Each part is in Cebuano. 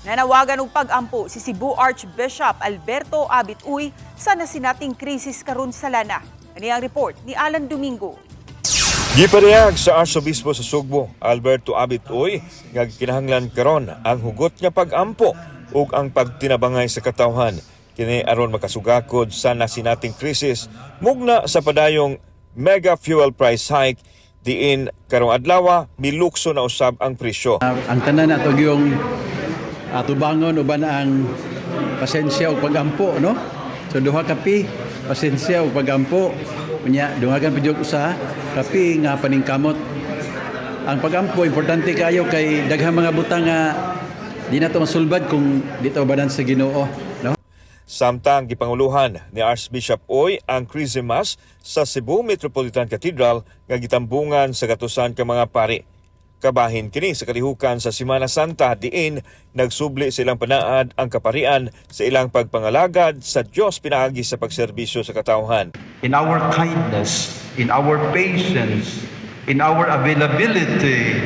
Nanawagan og pag-ampo si Cebu Archbishop Alberto Abit Uy sa nasinating krisis karon sa lana. Kani ang report ni Alan Domingo. Gipadayag sa Arsobispo sa Sugbo, Alberto Abit Uy, nga kinahanglan karon ang hugot nga pag-ampo ug ang pagtinabangay sa katawhan kini aron makasugakod sa nasinating krisis mugna sa padayong mega fuel price hike diin karong adlaw milukso na usab ang presyo. Ang tanan nato yung atubangon uban ang pasensya ug pagampo, no? So duha ka P, pasensya ug pagampo. Unya dungagan pa jud usa ka P nga paningkamot. Ang pagampo importante kayo kay daghang mga butang nga di nato masulbad kung di ta ubanan sa Ginoo, no? Samtang gipanguluhan ni Archbishop Uy ang Chrism Mass sa Cebu Metropolitan Cathedral nga gitambungan sa gatusan ka mga pari. Kabahin kini sa kalihukan sa Simana Santa diin nagsubli sa ilang panaad ang kaparian sa ilang pagpangalagad sa Dios pinaagi sa pagserbisyo sa katawhan. In our kindness, in our patience, in our availability,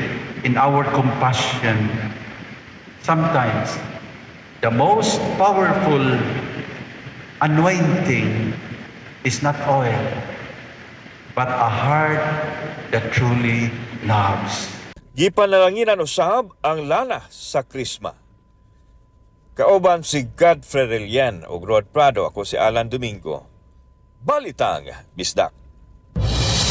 in our compassion. Sometimes, the most powerful anointing is not oil, but a heart that truly loves. Gipanalanginan usab ang lana sa Krisma. Kauban si Godfrey Relian ug Rod Prado, ako si Alan Domingo. Balitang Bisdak.